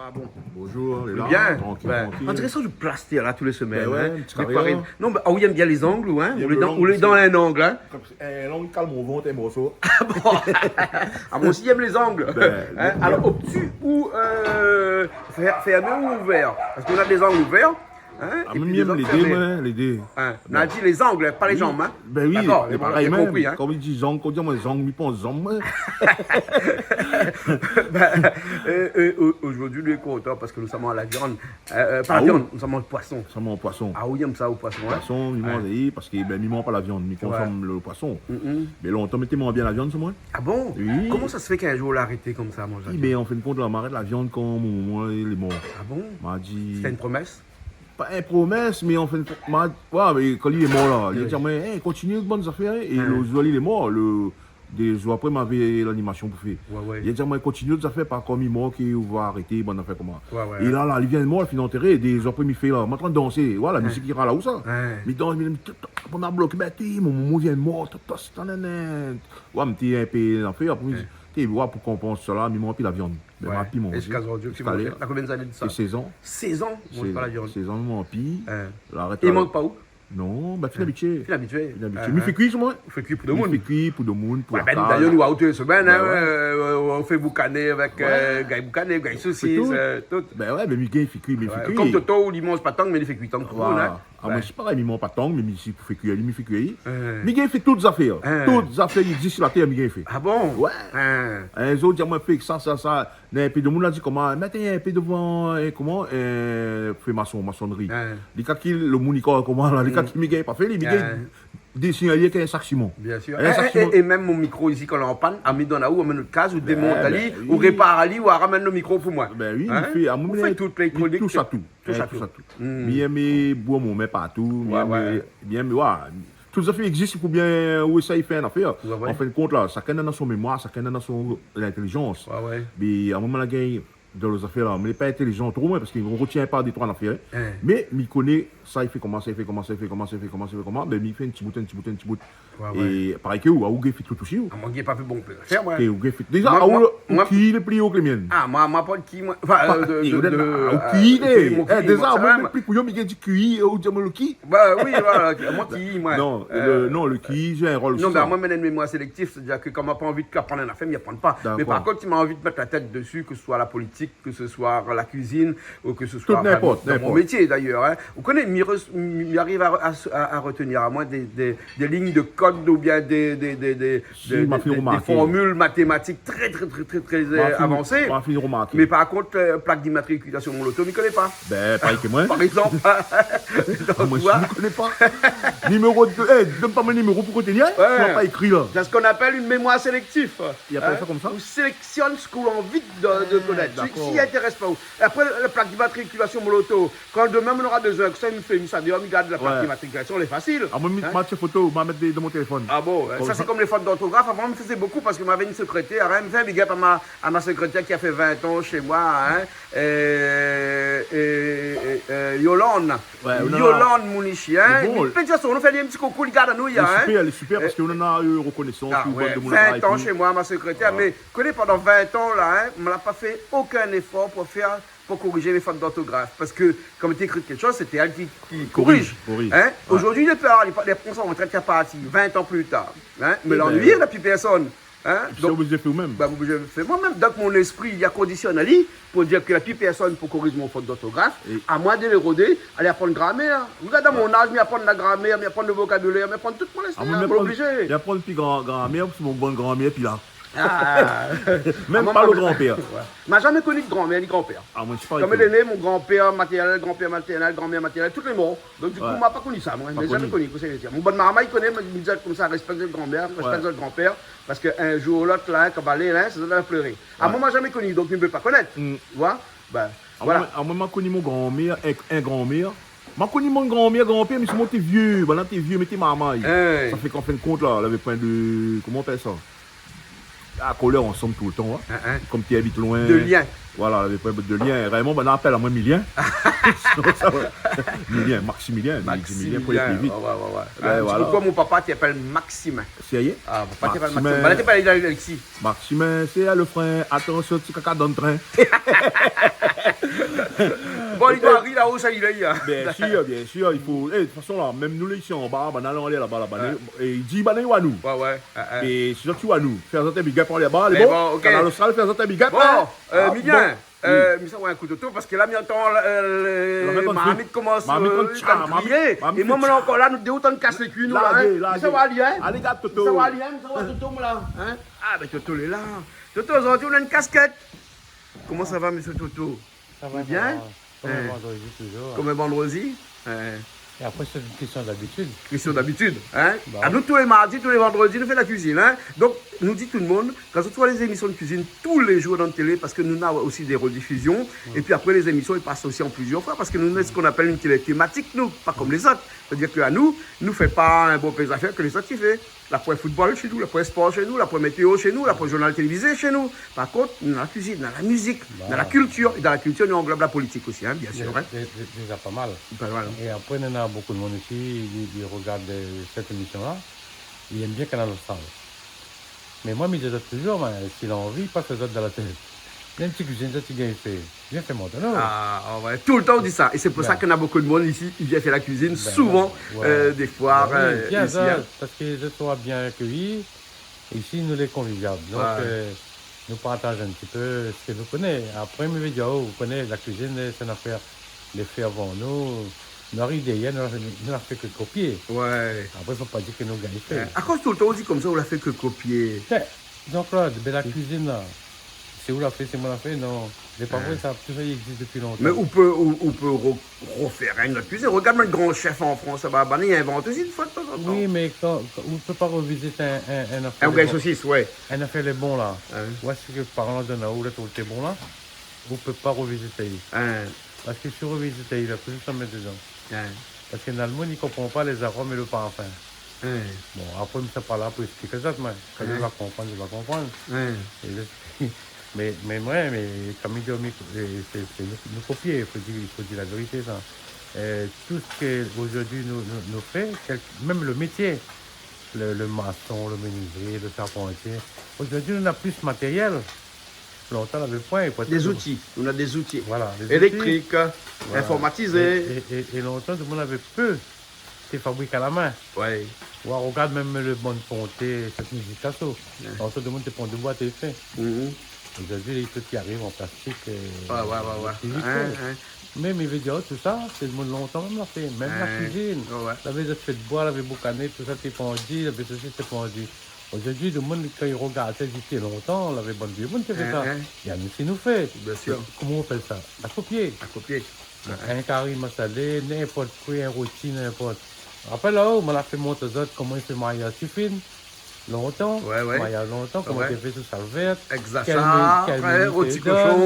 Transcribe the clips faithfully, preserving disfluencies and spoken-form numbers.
Ah bon ? Bonjour, lé la, bien, trankil, ben, trankil. On diré sa ou plas la tou lé semèn, hein, in ti karièr. Non, ben, ah, ou yèm bien lé zang, ou, hein ? Ou lé dan in ang, hein ? Kan sé in lang i kal mon vant, in morso. Ah bon ? Ah, moin osi yèm lé zang. Hein ? Alor, obtus ou, euh, fèr-, fèrmé ou ouvèr ? Parske ou na dé zang ouvèr, hein, épi dé zang fèrmé. Ah, mi yèm lé dé, moin, lé dé. Hein ? Ou la di lé zang, pa lé zanm, hein ? Ben oui, dakor, lé parèy mèm. Konpri, hein ? Kom i di zang, kan i di amoin zang, mi pans zanm, moin. Ben, euh, euh, o-, ojourdui nou lé kontan parske nou sa manz la viann. Euh, euh, pa la viann, nou sa manz poison. Sa manz poison. Ah oui, mi yèm sa, o poison, hein ? Poison, mi manz, oui, parske, ben, mi manz pa la viann, mi konsom le poison. Mé lontan mi té manz bien la viann, sé moin. Ah bon ? Oui. Koman sa sé fé k'in zour ou la arété konmsa manz la viann ? Oui, ben, an fin d'kont, la, ma arèt la viann kan mon momon lé mor. Ah bon ? Ma di... Sété in promès ? Pa in promès, mé an fin d'kont, ma, ouais, mé kan li lé mor la, li la di amoin, « Hey, kontinié bann zafèr, hein. » É le zour li lé mor, le, dé zour apré, mavé lanimasion pou fé. Ouais, ouais. Li la di amoin, « Kontinié zafèr, pa kom li mor, ke ou va arété, bann zafèr koman. » Ouais, ouais. É la, la, li vien mor, la fine antéré, dé zour apré, mi fé la, ma antann dansé, ouais, la mizik i rala ou sa. Ouais. Mi dans, mi, mi, mi, mon momon vien mor, tout, tout, tout, nan, nan. Ouais, mi té in pé an fé, apré, mi di, té, ouais, pou konpans sa la, mi manz pi la viann. Ben, ma pi manzé. Ziska zordi, ziska lèr. Ziska konbien d'ané de sa ? Sé sèz an. Sèz an, ou manz pa la viann. Sèz an, mi manz pi. Hein. La arèt la. É i mank pa ou ? Non, ben, fine abitié. Fine abitié. Fine abitié. Mi fé kui, moin. Ou fé kui pou demoun. Mi fé kui pou demoun, pou la kaz. Ben, dayèr, nou, out semèn, hein, euh, ou fé boukané avèk, euh, gay boukané, gay sosis, euh, tout. Ben ouais, mé mi gingn fé kui, mi fé kui. Kom Toto, li manz pa tang, mé li fé kui tang pou demoun, hein. Ah, moin sé parèy, mi manz pa tang, mé mi, si pou fé kui, mi fé kui. Hein. Mi gingn fé tout zafèr. Hein. Tout zafèr i égzis si la tèr, mi gingn fé. Ah bon ? Ouais. Hein. In zour, di amoin, fé sa, sa, sa. Néna in pé demoun la di koman, mèt in pé dovan, euh, koman, euh, fé mason, masonri. Hein. Li kalkil le moun i kor koman la, li kalkil mi gingn pa fé, li, mi gingn désin ali èk in sak siman. Bien sûr. In sak siman. É, é, é mèm mon mikro isi, kan lé an pann, ah, mi donn aou, amenn out kaz, ou démont ali, ou répar ali, ou ramenn le mikro pou moin. Ben oui, mi fé, ah, moin, mi fé tout, lé kronik, touch a tout. Touch a tout. Mi yèm bour mon min partou, mi yèm, mi yèm, ouais. Tout zafèr i égzis pou bien, ou éséy fé in afèr. Ouais, ouais. An fin d'kont la, shakinn néna son mémoir, shakinn néna son, euh, lintélijans. Ouais, ouais. Mé amoin, moin la gingn dan lé zafèr la, mi lé pa intélizan tro, moin, parske mi rotien pa dé troi afèr, hein. Hein. Mé mi koné sa i fé koman, sa i fé koman, sa i fé koman, sa i fé koman, sa i fé koman, ben, mi fé in ti bout, in ti bout, in ti bout. Ouais, ouais. É parèy ke ou, ou gingn fé tout osi, ou. Ah, moin, mi gingn pa fé bonpé zafèr, moin. Ke ou gingn fé. Déza, moin, ah, ou, moin, ou ki lé pli o ke le mien ? Ah, moin, moin, pa ki, moin. Anfin, euh, de, de, de, ah, ou ki, euh, eh, déza, moin, moin, mèm pli kouyon, mi gingn di ki, ou di amoin le ki. Bah oui, voilà, moin ki, moin. Non, le, non, le ki i zoué in rol osi, sa. Non, mé moin, mi néna in mémoir sélektif, sétadir ke kan moin la pa anvi aprann in afèr, mi aprann pa. Dakor. Mé par kont, si moin la anvi mèt la tèt dési, ke se soi la politik, ke se soi la kuizine, ou ke se soi, tout, ben, ninport, dan mon métié, dayèr, hein. Ou koné, mi res-, mi, mi ariv a, a, a, a retenir amoin dé, dé, dé lign de kod oubien dé, dé, dé, dé, dé, dé, dé formil matématik trè, trè, trè, trè, trè, euh, avansé. Ma fine romarké. Mé par kont, euh, plak d'immatrikulasion mon loto, mi koné pa. Ben, parèy ke moin. Par égzanp. Donk, moin, tu vois, mi koné pa. Niméro de, eh, donn pa mon niméro pou kontinié, hein. Ouais. Moin la pa ékri la. C'est ce qu'on appelle une mémoire sélective. I apèl sa konmsa ? Ou séléksionn sak ou la anvi de, de konèt. Ah, dakor. Si, si i intérès pa ou. É apré, le plak d'immatrikulasion mon loto, kan demin mi nora bezoin, ke sa mi fé, mi sa déor, mi gard la plak d'immatrikulasion, lé fasil. Ah, moin, mi, hein, ma tir foto, ma mèt dé, dan mon téléfone. Ah bon, hein. Konmsa. Sa, sé kom lé fot d'ortograf. Avan, mi fézé bonpé parske moin lavé in sékrétèr, hein. Mi fé in big up a ma, a ma sékrétèr ki la fé vin an shé moin, hein. É, é, é, euh, Yolande. Ouais, Yolande Mounichi, hein. Lé bon. Mi pé dir son non, fé ali in ti koukou, li gard anou, hein. Lé super, lé super, parske nou néna, euh, rekonésans, ah, tout, ouais, bann demoun la vin an shé moin, ma sékrétèr, mé koné, pandan vin an la, hein, moin la pa fé okin éfor pou fé, pou korizé mé fot d'ortograf. Parske kan mi té ékri kékshoz, sété èl ki, ki koriz. Koriz, koriz. Hein ? Ouais. Ojourdui, lé pa, lé pa, lé pa an retrèt, lé parti, vin an pli tar. Hein ? Mé lanui, na pi pèrsone. Hein ? Donk, oblizé fé ou mèm. Ben, oblizé fé moin mèm. Donk, mon léspri, li la kondisionn ali pou dir ke na pi pèrsone pou koriz mon fot d'ortograf. É amoin de lé rodé, alé aprann gramèr. Ou gard, a mon az, mi aprann la gramèr, mi aprann le vokabilèr, mi aprann tout mon léspri, ah, moin, hein, mi aprann, oblizé. Mi aprann pi gran-, gramèr, parske mon bann granmèr lé pi la. Ah. Mèm pa le granpèr. Ouais. Ma zamé koni de granmèr ni granpèr. Ah, moin, sé parèy. Kan moin lé né, mon granpèr matèrnèl, granpèr matèrnèl, granmèr matèrnèl, tout lé mor. Donk, di kou, moin la pa koni sa, moin. Mé zamé koni, kosa i vé dir. Mon bann marmay i koné, mé mi di konmsa, respèk zot granmèr, respèk zot granpèr, parske in zour ou lot, la, kan va alé, la, sé zot la pléré. Ah, moin, moin la zamé koni, donk mi pé pa konèt. Ou voi ? Ben, voilà. Ah, moin, ah, moin, ma koni mon granmèr, in, in granmèr. Ma koni mon granmèr, granpèr, mé sé mon té vié, banna té vié, mé té marmay. Hein. Sa fé k'an fin d'kont, la, lavé poin de, koman i apèl sa ? Ah, kolèr ansanm toultan, hein. Hein, hein. Kom té abit loin. De lien. Voilà, lavé poin de lien. Réèlman, banna i apèl amoin Milien. Milien, Maximilien, Maximilien, pou alé pli vit. Ouais, ouais, ouais. Ben, hein, voilà. Sé poukoué mon papa té apèl Maximin. Sérié ? Ah, papa té apèl Maximin. Maximin. Banna té apèl Alexis. Maximin, sé le frin. Atansion, ti kaka dan le trin. Bon, li doi ri la-o, sa, li lé, in. Biensir, biensir, i fo, é, de tout fason la, mèm nou lé isi anba, banna lé laba, laba, é i di banna i oi anou. Oué, oué. É si zot i oi anou, fé azot in big up anlèr laba, lé bon. Kanal Austral, fé azot in big up, in. Bon, Milien, mi sa oir in kou Toto, parske la, mi antann, marmit i komans, marmit i komans, marmit i komans. É moin, moin lé ankor la, nou dé ou tann kas lé kui, nou la, in. Mi sa oir li, in. Alé, gard Toto. Mi sa oir li, in, mi sa oir Toto, moin la, in. A bin, Toto lé la. Toto, zordi ou na in kaskèt. Koman sa va, mésyé Toto ? Sa va, sa va. Bien ? Kom in vandrodi toujour. Kom in vandrodi ? É apré, sé in késtion dabitid. Késtion dabitid, in ? Ba oui. A nou, tou lé mardi, tou lé vandrodi, nou fé la kuizine, in ? Donk, nou di tout le moun, kan zot i oi lé zémision de kuizine tou lé jour dan télé, parske nou na osi dé redifizion, épi apré, lé zémision i pas osi an plizièr foi, parske nou na sak i apèl in télé tématik, nou, pa kom lézot. Sétadir ke anou, nou fé pa in bonpé zafèr ke lézot i fé. La poin football shé nou, la poin spor shé nou, la poin météo shé nou, la poin journal télévizé shé nou. Par kont, nou na la kuizine, nou na la mizik, nou na la kiltir. É dan la kiltir, nou anglob la politik osi, in, biensir, in. Dé-, dé-, déza pa mal. Pa mal. É apré, nou na bonpé de moun isi, i, i rogard, eu, sèt émision-la. I èm bien Kanal Austral. Mé moin, mi di azot toujour, bin, si la anvi, pas azot dan la télé. Néna in ti kuizine, sa, ti gingn fé. Vien fé mont anou. A, a oué, toultan ou di sa. É sé pou sa ke na bonpé de moun isi, i vien fé la kuizine souvan, eu, défoi, eu, isi, in. Parske zot i soi bien akéyi. Isi, nou lé konvivial. Donk, eu, nou partaz in ti pé sak nou koné. Apré, mi vé dir, o, ou koné, la kuizine, sé in afèr lé fé avan nou. Nou ariv dèrièr, nou la, nou la fé ke kopié. Oué. Apré, fo pa dir ke nou gingn fé. Akoz toultan ou di komsa, ou la fé ke kopié ? Bin, Jean-Claude, bin, la kuizine la, sé ou la fé, sé moin la fé, non. Sé pa vré, sa, tout sa i égzis dopi lontan. Mé ou pé, ou, ou pé ro-, rofèr in not kuizine. Rogard mèm gran shèf an Frans, laba, banna i invant osi, défoi, tazantan. Oui, mé kan, kan, ou pé pa rovizit in, in, in afèr lé bon. In rougay sosis, oué. In afèr lé bon, la. Oué, sé ke par an, dan la ou la trouv lé bon, la. Ou pé pa rovizit ali. Parske si ou rovizit ali, la, kosa sa mèt dedan ? Parske néna le moun i konpran pa lé zarom é le parfin. Bon, apré, mi sa pa la pou ésplik azot, mé kan zot va konprann, zot va konprann. É le, mé, mé, oué, mé kom mi di, mi, é, sé, sé nou, nou kopié, fo dir, fo dir la vérité, sa. Eu, tout sak zordi nou, nou, nou fé, kèl-, mèm le métié, le, le mason, le menuizié, le sharpantié, zordi nou na plis matérièl. Lontan, navé poin, é poin. Dé zouti, nou na dé zouti. Voilà, dé zouti. Éléktrik, informatizé. É, é, é, é lontan, tout le moun navé pé té fabrik a la min. Oué. Ou rogard mèm le bann ponté, sèt mizik-la, sa. Lontan, tout le moun té pran dé boi é té fé. Zordi, tout i ariv an plastik, eu, pli vit fé. Mé, mé mi vé dir, tout sa, sé le moun lontan mèm la fé, mèm la kuizine. Lavé zot fé de boi, lavé boukané, tout sa té pandi, lavé sosis té pandi. Zordi, le moun, kan i rogard sa, i di, té lontan, lavé bann vié moun té fé sa. É anou osi nou fé. Biensir. Koman ou apèl sa ? La kopié. La kopié. In kari masalé, ninport koi, in roti, ninport. Rapèl la-o, moin la fé mont azot koman i fé maryaz tifine. Lontan. Oué, oué. Maryaz lontan, koman té fé sou salvèrt. Èk zasar, roti koshon.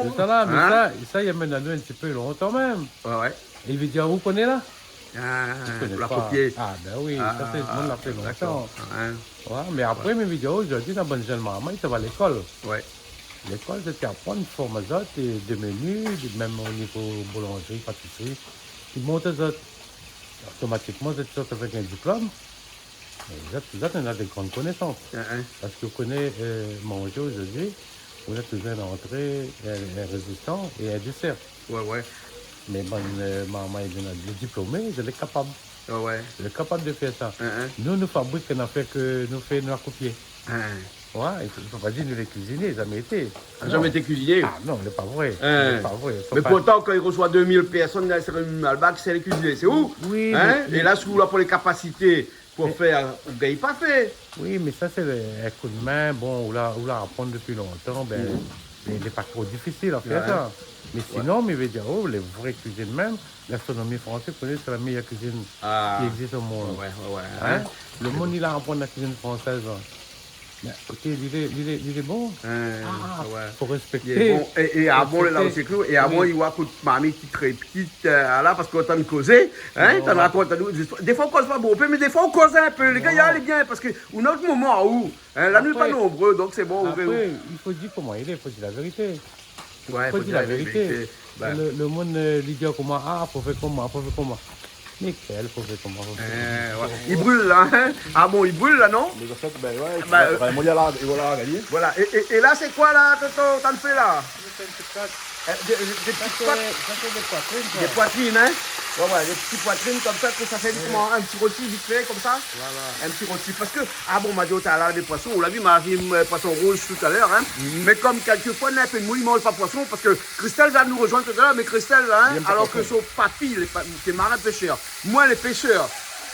Tout sa la, mé sa, sa i amenn anou in ti pé lontan mèm. Oué, oué. É i vé dir, ou koné la ? Ou koné pa. La kopié. A, bin oui, sa, sé, moun la fé lontan. Dakor. Oué, mé apré, mé mi vé dir, zordi, na bann jenn marmay, sa va lékol. Lékol, sé aprann, form azot, é de meni, de, mèm o nivo boulanjri, patisri, i mont azot. Otomatikman, zot i sort avèk in diplom. Mé zot, zot néna de gran konésans. Parske ou koné, eu, manzé zordi, ou na toujour in antré, in, in rézistan é in désèr. Oué, oué. Mé bann, eu, marmay, bann diplomé, zot lé kapab. Oué, oué. Zot lé kapab de fé sa. Nou, nou fabrik in afèr ke nou fé, nou la kopié. Oué, i fo, i fo pa dir nou lé kuizinié, zamé été. A, zamé été kuizinié ? A non, lé pa vré. Lé pa vré. Mé pourtan, kan i resoi dé mil pèrsone, la, sé in malbar ki sé lé kuizinié, sé ou ? Oui, mé, é la, si ou la pa lé kapasité, pou fé, ou gingn pa fé. Oui, mé sa, sé le, in koudmin, bon, ou la, ou la aprann dopi lontan, bin, lé, lé pa tro difisil a fé sa. Mé sinon, mi vé dir, o, lé vré kuizine mèm, gastronomi fransé, koné, sé la méyèr kuizine ki égzis o mond. Le mond, li la aprann la kuizine fransèz, in. Mé, OK, li lé, li lé, li lé bon. A, fo rèspèkté. Li lé bon. É, é a bon, la osi, é a bon, i voi kout marmit ki trépit, eu, la, parske ou antann kozé, in, ou antann rakont anou dé zistoir. Défoi, ou koz pa bonpé, mé défoi, ou koz in pé. Lé gayar, lé bien, parske ou na out moman, ou, in, la, nou lé pa nonbré, donk sé bon. Apré, i fo dir koman i lé, i fo dir la vérité. Oué, fo dir la vérité. Le, le moun, eu, li di koman, a, fo fé koman, fo fé koman. Mé kèl fo fé koman, fo fé koman. I bril la, in ? A bon, i bril la, non ? Mé an fèt, bin oué, bin, eu, bin, moin, la, é voilà, gagné. Voilà. É, é, é la, sé koi la, Toto, ou antann fé la ? Nou fé in ti kat. Eh, dé, dé, dé pti poitrine, sa. Sa sé, sa sé dé poitrine, sa. Dé poitrine, in ? Ouais, ouais, dé pti poitrine konmsa, ke sa fé koman, in pti roti vit fé, konmsa ? Voilà. In pti roti. Parske, ah bon, ma di aou talèr, dé poison, ou la vi, ma la vi, euh, poison rouz talèr, in. Mé konm kèlkefoi, néna in pé d'moun i manz pa poison, parske Christelle va nou rozoinn talèr, mé Christelle, in, alor ke son papi, lé pa, té marin péshèr. Moin, lé péshèr.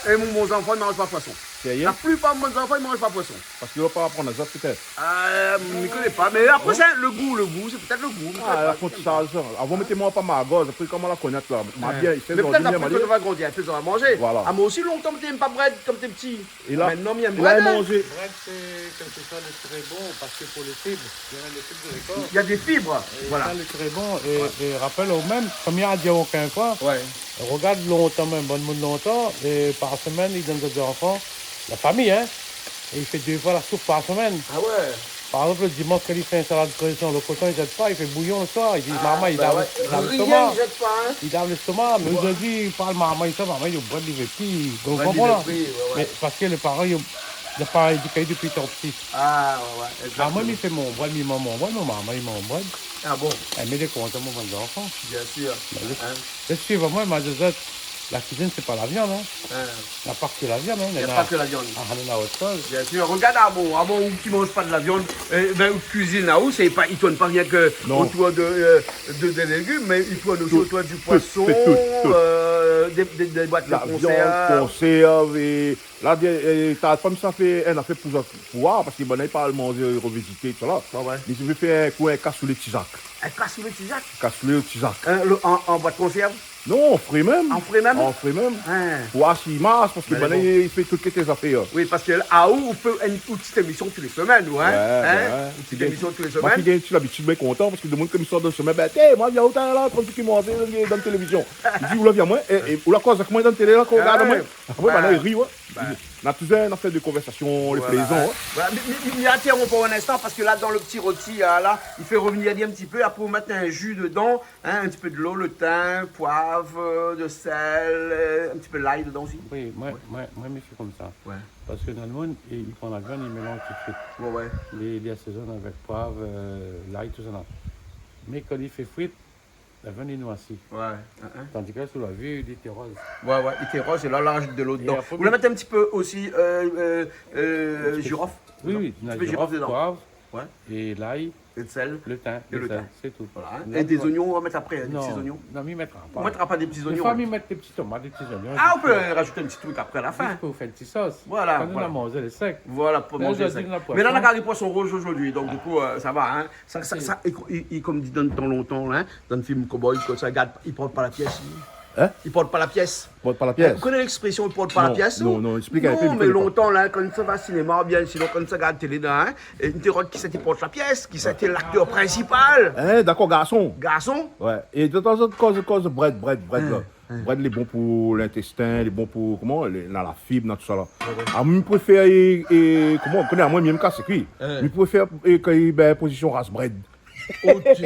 É mon, mon zanfan i manz pa poison. Sérieux ? La plipar mon zanfan i manz pa poison. Parske ou la pa aprann azot, pétèt. Euh, mi koné pa, mé apré, sé le gou, le gou, sé pétèt le gou, mi koné pa. Ah, la fot sa, sa. Avan, mété amoin pa margoz, apré, koman la koné la, ma bien, sé pétèt apré, kan ou va grandi, apré, ou va manzé. Voilà. Ah, moin osi, lontan, mi té yèm pa brèd, kan mi té pti. É la, mintnan, mi yèm brèd, in. Brèd, sé kèlkesoi lé tré bon, parske pou lé fib, néna lé fib dan le kor. Néna dé fib, voilà. É sa, lé tré bon. É, é rapèl aou mèm, konm mi la di aou okin foi, rogard lontan mèm, bann moun lontan, é par semèn, i donn zot zanfan, la fami, in, é i fé dé foi la soup par semèn. Ah ouais. Par égzanp, le dimansh, kan li fé in salad krézon, le koton, li zèt pa, li fé bouyon le soir. Li di, ah, marmay, li lav, li lav lestoma. Li lav lestoma, mé zordi, par marmay, sa, marmay, li brèd, li vé pi, ou konpran la. Mé parske lé paran, li la pa édiké dopi tan pti. Ah, ouais, ouais, exactement. Ah, moin, mi fé mon brèd, mi manz mon brèd, mon marmay i manz mon brèd. Ah bon ? É, mé lé kontan, mon bann zanfan. Bien sûr. Mé lé, lé suiv amoin, ma di azot, la kuizine, sé pa la viann, in. Na pa ke la viann, in. Na pa ke la viann. Ah, néna ot shoz. Bien sûr. Rogard, ah bon, ah bon, ou ki manz pa de la viann, euh, bin, ou kuizine, ah, ou, sé pa, i tourn pa rienk otour de, euh, de, de légim, mé i tourn osi otour du poison, euh, dé, dé, dé boit de konsèrv. La viann, konsèrv é La, di, é, ta fanm sa fé in afèr pou zot, pou oir, parske banna i parl manzé rovizité, tousala. Ouais, ouais. Mé mi vé fé in kou, in kasoulé tizak. In kasoulé tizak ? Kasoulé tizak. Euh, le, an, an boit konsèrv ? Non, an fré mèm. An fré mèm ? An fré mèm. Pou oir si i marsh, parske banna i fé tout kalité zafèr. Oui, parske la, aou, ou fé in, in ti émision tou lé semèn, ou, in ? Ouais, ouais. In ti émision tou lé semèn. Ma fé in ti labitid, bien kontan, parske demoun konm i sort dan semèn, bin, té, moin, vien, ou ta la, trankilim, moin, dan télévizion. Li di, ou la vi amoin, é, é, ou la koz avèk moin dan télé la, kan ou rogard amoin. Apré, banna i ri, ouais. Bin. Na touzour in afèr de konvèrsasion, lé plézan, in. Voilà. Mé, mé, mé, mé atann, in instan, parske la, dan le pti roti, la, la, i fé revenir ali in ti pé, apré, ou mèt in ji dedan, in, in ti pé de lo, le tin, poiv, de sèl, euh, in ti pé lay dedan osi. Oui, moin, moin, moin, mi fé konmsa. Ouais. Parske dan le mond, i, i pran la viann, i mélanz tout de suite. Ouais, ouais. Li, li asézone avèk poiv, euh, lay, tousala. Mé kan li fé frit, la viann lé noirsi. Ouais, in, in. Tandi ke si ou la vi, li té roz. Ouais, ouais, li té roz, é la, la rajout de lo dedan. Ou la mèt in ti pé osi, euh, euh, euh, jirof. Oui, oui, in ti pé jirof dedan. Poiv, é lay, é de sèl, le tin, é le tin, sé tou. Voilà, in. É dé zoignon, ou va mèt apré, in, dé pti zoignon. Non, mi mètra pa. Ou mètra pa dé pti zoignon. Défoi, mi mèt dé pti tomat, dé pti zoignon. Ah, ou pé rajout in ti truk apré, a la fin. Zis pou fé in ti sos. Voilà, voilà. Kan nou la manzé lé sèk. Voilà, pou manzé sèk. Mé la, nou la gard poison rouz zordi, donk, du kou, euh, sa va, in. Sa, sa, sa, é, é, é konm di dan tan lontan, la, in, dan film cowboy, kan sa i gard, i port pa la piès, li. In ? I port pa la piès. Port pa la piès. Ou koné lékspresion, i port pa la piès, non ? Non, non, non, ésplik in pé, mi koné pa. Non, mé lontan, la, kan sa va sinéma, oubien sinon kan sa gard télé, la, in, é in té rod kisa té port la piès, kisa té laktèr prinsipal. In, dakor, garson. Garson. Ouais. É de tanzantan, koz, koz brèd, brèd, brèd, la. Brèd, lé bon pou lintestin, lé bon pou, koman, lé, na la fib, na tousala. Ouais, ouais. Ah, mi préfèr, é, é, koman, ou koné, amoin, mi yèm kas é kui. Mi préfèr, é, kan, bin, pozision ras brèd. Ok.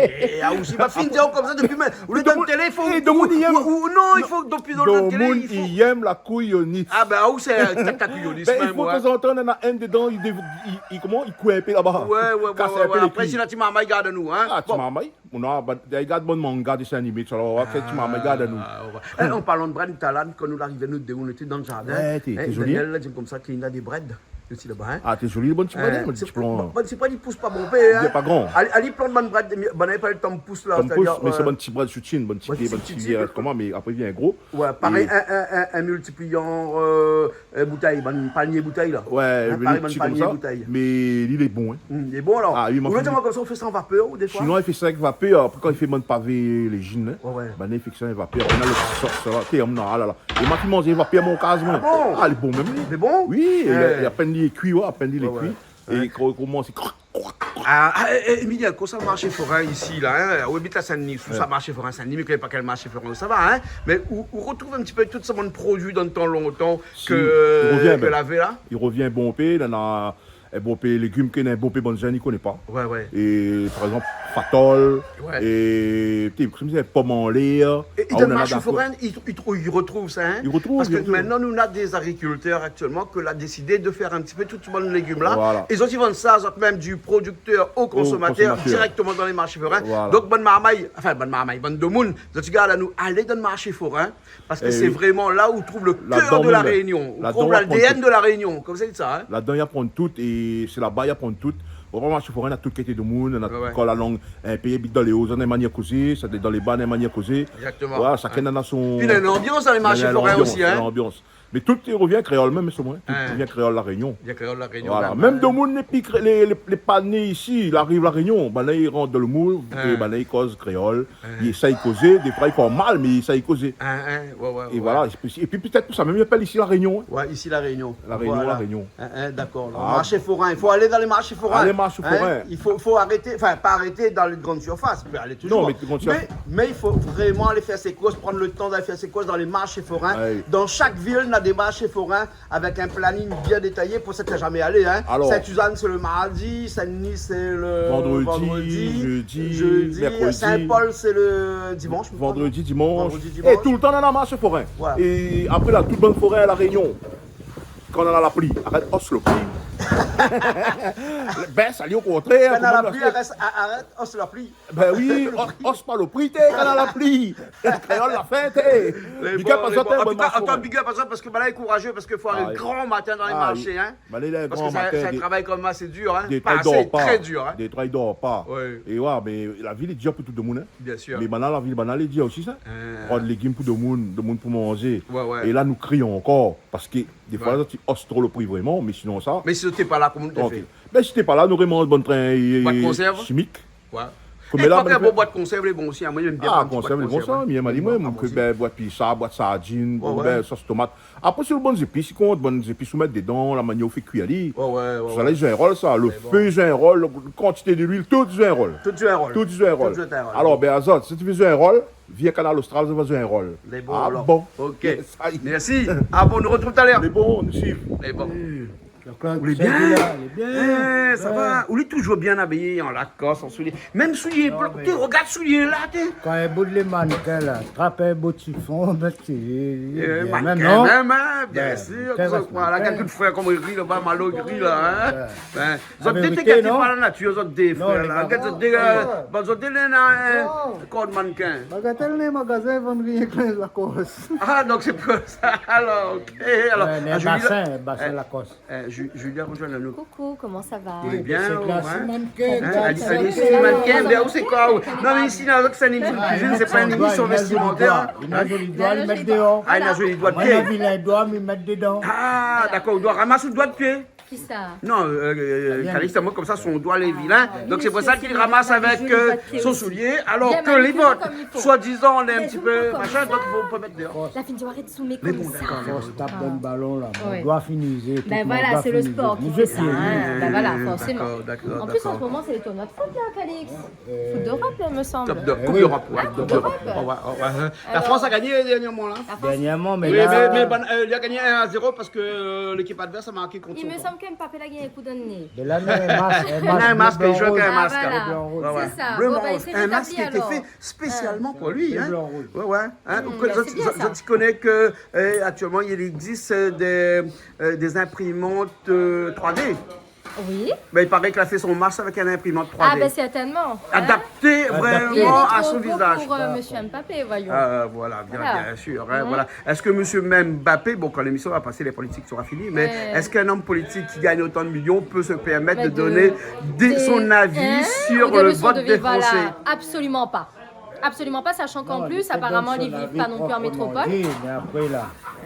Ah, ou si pa fine di aou konmsa dopi, mé, ou lé dan télé, i fo, é, demoun i yèm, ou, ou, non, i fo, dopi dan télé, demoun i yèm la kouyonis. Ah, bin, ou sé in tèt a kouyonis, bin, mèm, i fo, ouais. Tanzantan, néna inn dedan, i dév-, i, i, koman, i koué in pé laba. Ouais, ouais, ouais, ouais. Kas in pé lé kui. Apré, si la ti marmay i gard anou, in. Ah, ti marmay. Bon. Mon, ah, ba, i gard bann manga, désin animé, tousala, ou va oir ke ti marmay i gard anou. Ah, ouais. É, an parlan de brèd, talèr, kan nou la arivé, nou dé, nou té dan le zardin. Ouais, té, té zoli. Daniel la di konmsa ke néna dé brèd osi laba, in. Ah, té zoli, bann ti brèd, bann ti plan. Bann ti brèd, i pous pa bonpé, in. Lé pa gran. Ali, ali plant bann brèd, mé, bann, na pa le tan pous la, sétadir, mé sé bann ti brèd soutien, bann ti pié, bann ti pié, koman, mé apré i vien gro. Ouais, parèy, in, in, in, in miltiplian, euh, euh, boutèy, bann palmié boutèy la. Ouais, in, parèy bann palmié boutèy. Mé li lé bon, in. Hmm, lé bon, alor. Ah oui, ma fine. Ou lé di amoin konmsa, ou fé sa an vapèr, ou défoi ? Sinon, i fé sa avèk vapèr, apré, kan i fé bann pavé légine, in. Ouais, ouais. Bann i fé sa an vapèr. Ou na le ti sos, sa la. Té, ou na, ah la la. É ma fine manzé vapèr, mon kaz, moin. Ah bon ? Ah, lé bon mèm, li. Lé bon ? Oui, é, é apèn li lé kui, ouais, apèn li lé kui. Ouais, ouais. É kan, koman, sé Ah, ah, é, é, Emilien, kosa marshé forin isi la, in ? Ou abit la Sin-Dni, sou sa marshé forin Sin-Dni, mé mi koné pa kèl marshé forin ou sa va, in ? Mé ou, ou rotrouv in ti pé tout sa bann produi dan tan lontan ke, ke lavé la ? Si, i rovien bonpé, néna, é, bonpé légim ke néna bonpé bann zèn i koné pa. Ouais, ouais. É, par égzanp, patol, é, té, konmsa, pom anlèr. É, é dan le marché forin, i, i, i retrouv sa, in ? I retrouv, i retrouv. Parske mintnan, nou, nou na dé agrikiltèr aktièlman ke la désidé de fèr in ti pé tout bann légim la. Voilà. É zot i vann sa, zot mèm, du produktèr o konsomatèr, dirèkteman dan le marché forin. Voilà. Donk, bann marmay, anfin, bann marmay, bann demoun, zot i gard anou, alé dan le marché forin. Parske sé vréman la ou trouv le kèr de La Rényon, ou trouv l'A D N de La Rényon, konmsa i di sa, in. Ladan, i aprann tout, é sé laba i aprann tout. Ou va marché forin, na tout kalité demoun, na tout kol la lang. In pé i abit dan lé o, sa na in manièr kozé, sa dan lé ba, na in manièr kozé. Egzakteman. Voilà, shakinn na son... Pi na lanbians dan le marché forin osi, in. Na lanbians. Mé tout i revien kréol, mèm, sé moin. Tout i revien kréol La Rényon. Voilà. Mèm demoun lé pi kré-, lé, lé, lé pa né isi, i ariv La Rényon, banna i rant dan le moul, é banna i koz kréol. I éséy kozé, défoi i fé mal, mé i éséy kozé. In, in, oué, oué. É voilà, é pi, é pi pétèt pou sa mèm i apèl isi La Rényon, in. Oué, isi La Rényon. La Rényon, voilà. La Rényon. In, in, dakor. Donk, marché forin, i fo alé dan le marché forin. Alé marché forin. I fo, fo arété, anfin, pa arété dan lé grann sirfas, i pé alé touzour. Non, mé grann sirfas. Mé, mé i fo vréman alé fé sé kours, pran le tan d'alé fé sé kours dan lé marché forin. Oué. Dan shak vil, na dé marché forin. Avèk in planning bien détayé pou sak la zamé alé, in. Alor, Sainte-Suzanne, sé le mardi, Saint-Denis, sé le vandredi, jeudi, mèrkredi, Saint-Paul, sé le dimansh, mi kroi, non ? Vandredi, dimansh. Vandredi, dimansh. É toultan, nana marché forin. Voilà. É apré la, tout bann forin La Rényon, kan nana la pli, arèt os le pri. Bès ali, o kontrèr, kan nana la pli, arèt, a-, arèt os le pri. Bin oui, os, os pa le pri, té, kan nana la pli. Kréol la fin, té. Big up azot, in, bann marshé forin. An tou ka, big up azot, parske banna lé kourazé, parske fo alé gran matin dan lé marshé, in. Banna lé gran matin, parske sé in travay kan mèm asé dir, in. Détroi i dor pa. Tré dir, in. Détroi i dor pa. Oué. É oué, mé la vi lé dir pou tout demoun, in. Biensir. Mé banna, la vi, banna lé dir osi, sa. Pran légim pou demoun, demoun pou manzé. Oué, oué. É la, nou kri ankor, parske défoi, zot i os tro le pri vréman, mé sinonsa... Mé si zot té pa la, koman nou té fé ? Bin, si té pa la, nou ré manz bann trin, é, shimik. Boit konsèrv ? Oué. Koméla, é, kwak, bann bon, boit konsèrv lé bon osi, in. Moin, mi yèm bien pran in ti boit konsèrv. Boit konsèrv lé bon, sa, mi yèm ali, moin, konsèrv, bin, boit pi sa, boit sardine, bon, bin, sos tomat. Apré, si le bann zépis i kont, bann zépis ou mèt dedan, la manièr ou fé kui ali. Oué, oué, oué. Sa la i zoué in rol, sa. Le fé i zoué in rol, le kantité de luil, tout i zoué in rol. Tout i zoué in rol. Tout i zoué in rol. Tout i zoué in rol. Alor, bin, azot, si ti vé zoué in rol, vien Kanal Austral, sa va zoué in rol. Lé bon, alor. Bon. Ok. Yes, aïe. Mèrsi. A bon, nou retrouv talèr. Lé bon, nou suiv. Lé bon. Ou lé bien ? Lé bien. É, sa va ? Ou lé touzour bien abiyé, an Lacoste, an soulié. Mèm soulié blan. Té, regard soulié la, té. Kan in bout lé mannequin la, trap in bout shifon, bin, sé mannequin mèm, in, biensir. Voilà, gard tout frèr koman i ri laba, Malo i ri la, in. Bin, zot dé té gâté par la natir, zot dé frèr la. Gard zot dé, bin, zot dé néna in kor mannequin. Bagatèl, lé magazin i vann rienk Lacoste. A, donk sé pou sa. Alor, ok. Alor, Julia, basin, basin Lacoste. É, Ju-, Julia, rejoins-nous. Coucou, comment ça va ? Vous allez bien ? Sé klasi mannequin, in, gard ali, sa. Ali, sé mannequin, bin, ou sé koi, ou ? Non, mé isi, la, sé in émision de cuisine, sé pa in émision vestimentaire, in. Li na zoli doi, li mèt déor. A, li na zoli doi de pié. Moin, la vi lé doi, mi mèt dedan. A, dakor, ou doi ramas out doi de pié. Kisa ? Non, euh, euh, Calixte, moin, konmsa, son doi lé vilin. Donk, sé pou sa li ramas avèk, euh, son soulié, alor ke lé vot, soi-dizan, lé in ti pé machin, donk i fo pa mèt déor. La fine di arèt soumet konmsa. Mé bon, dakor, dakor. Fors tap dan le balon, la. Oué. Mon doi fini izé, tout mon doi fini izé. Bin voilà, sé le spor ki fé sa, in. Bin voilà, forséman. Dakor, dakor, dakor. An plis, an se moman, sé le tournoi de foot, la, Calixte. Coupe d'Europe, il me semble. Coupe d'Europe, oué. Coupe d'Europe. Oué, oué, oué. La France a gagné dernièrement, la. La France. Dernièrement, mé la, mé, mé, bin, euh, li la gagné un à zéro parske, euh, lékip advèrs la marké kont son kan. Il me semble que Mbappé la gagné un coup dans le nez. Mé la, néna in mask, in mask blé, blan, rouz. Néna in mask, in mask, in mask. A, voilà. Blé, blan, rouz. Sé sa. Bon, bin, i sé rétabli, alor. In mask ki la été fé spésialman pou li, in. Oué, oué. In, ou koné, zot, zot i koné ke, euh, aktièlman, i égzis, euh, dé, euh, dé inprimant, euh, trois D. Oui. Bin, i paré ke la fé son mask avèk in inprimant trois D. A, bin, sèrtènman. In ? Adapté vréman a son vizaz. Adapté. Pou, pou, pou, euh, monsieur Mbappé, voyons. A, voilà, bien, bien sir, in, voilà. Èske monsieur Mbappé, bon, kan lémision va pasé, lé politik sera fini, mé èske in om politik ki gagn otan de milion pé se pèrmèt de doné son avi sur le vot dé Fransé ? Mé de, de, in, ou de son avi, voilà. Absoliman pa. Absoliman pa, sachan k'an plis, aparaman, li viv pa non pli an métropol. Non, non, li pé pa son avi, pran son avi.